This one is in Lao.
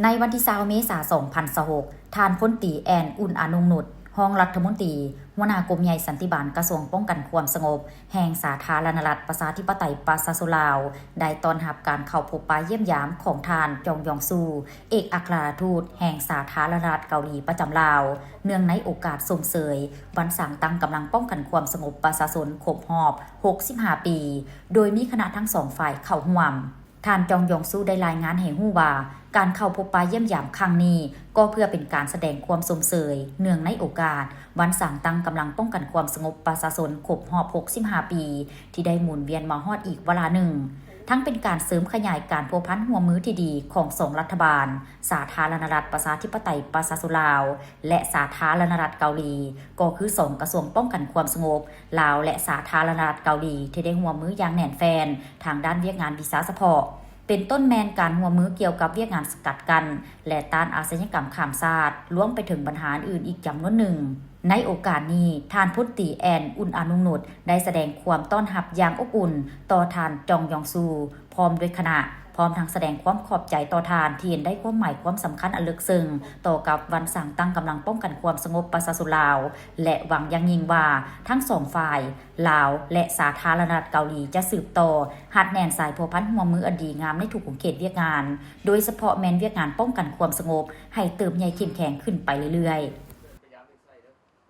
ໃນວັນທີຊາວ ເມສາ ສອງພັນຊາວຫົກ ທ່ານພົນຕີ ແອນ ອຸ່ນອານົງນຸດ ຮອງລັດຖະມົນຕີ ຫົວໜ້າກົມໃຫຍ່ສັນຕິບານ ກະຊວງປ້ອງກັນຄວາມສະຫງົບແຫ່ງສາທາລະນະລັດ ປະຊາທິປະໄຕ ປະຊາຊົນລາວ ໄດ້ຕ້ອນຮັບການເຂົ້າພົບປະຢ້ຽມຢາມຂອງທ່ານ ຈອງຢອງຊູ ເອກອັກຄະລັດທູດແຫ່ງສາທາລະນະລັດເກົາຫຼີປະຈຳລາວ ເນື່ອງໃນໂອກາດຊົມເຊີຍວັນສ້າງຕັ້ງກຳລັງປ້ອງກັນຄວາມສະຫງົບປະຊາຊົນຄົບຮອບ ຫົກສິບຫ້າ ປີ ໂດຍມີຄະນະທັງສອງຝ່າຍເຂົ້າຮ່ວມ. ທ່ານ ຈອງຢອງຊູ ໄດ້ລາຍງານໃຫ້ຮູ້ວ່າ ການເຂົ້າພົບປະຢ້ຽມຢາມຄັ້ງນີ້ ກໍເພື່ອເປັນການສະແດງຄວາມຊົມເຊີຍ ເນື່ອງໃນໂອກາດວັນສ້າງຕັ້ງກຳລັງປ້ອງກັນຄວາມສະຫງົບປະຊາຊົນຄົບຮອບ ຫົກສິບຫ້າ ປີ ທີ່ໄດ້ໝູນວຽນມາຮອດອີກວາລະໜຶ່ງ, ທັງເປັນການເສີມຂະຫຍາຍການພົວພັນຮ່ວມມືທີ່ດີຂອງສອງລັດຖະບານ, ສາທາລະນະລັດປະຊາທິປະໄຕປະຊາຊົນລາວ ແລະ ສາທາລະນະລັດເກົາຫຼີ, ກໍຄືສອງກະຊວງປ້ອງກັນຄວາມສະຫງົບ ລາວ ແລະ ສາທາລະນະລັດເກົາຫຼີ ທີ່ໄດ້ຮ່ວມມືຢ່າງແໜ້ນແຟ້ນທາງດ້ານວຽກງານວິຊາສະເພາະ, ເປັນຕົ້ນແມ່ນການຮ່ວມມືກ່ຽວກັບວຽກງານສະກັດກັ້ນ ແລະ ຕ້ານອາຊະຍາກຳຂ້າມຊາດ, ລວມໄປເຖິງບັນຫາອື່ນໆອີກຈຳນວນໜຶ່ງ. ໃນໂອກາດນີ້, ທ່ານພົນຕີ ແອນ ອຸ່ນອານຸງນຸດ ໄດ້ສະແດງຄວາມຕ້ອນຮັບຢ່າງອົບອຸ່ນຕໍ່ທ່ານ ຈອງຢອງຊູ ພ້ອມດ້ວຍຄະນະ, ພ້ອມທັງສະແດງຄວາມຂອບໃຈຕໍ່ທ່ານທີ່ເຫັນໄດ້ຄວາມໝາຍຄວາມສຳຄັນອັນເລິກເຊິ່ງຕໍ່ກັບວັນສ້າງຕັ້ງກຳລັງປ້ອງກັນຄວາມສະຫງົບປະຊາຊົນລາວ ແລະ ຫວັງຢ່າງຍິ່ງວ່າທັງສອງຝ່າຍ ລາວ ແລະ ສາທາລະນະລັດເກົາຫຼີ ຈະສືບຕໍ່ຮັດແໜ້ນສາຍພົວພັນຮ່ວມມືອັນດີງາມໃນທຸກຂົງເຂດວຽກງານ, ໂດຍສະເພາະແມ່ນວຽກງານປ້ອງກັນຄວາມສະຫງົບ ໃຫ້ເຕີບໃຫຍ່ເຂັ້ມແຂງຂຶ້ນໄປເລື້ອຍໆ.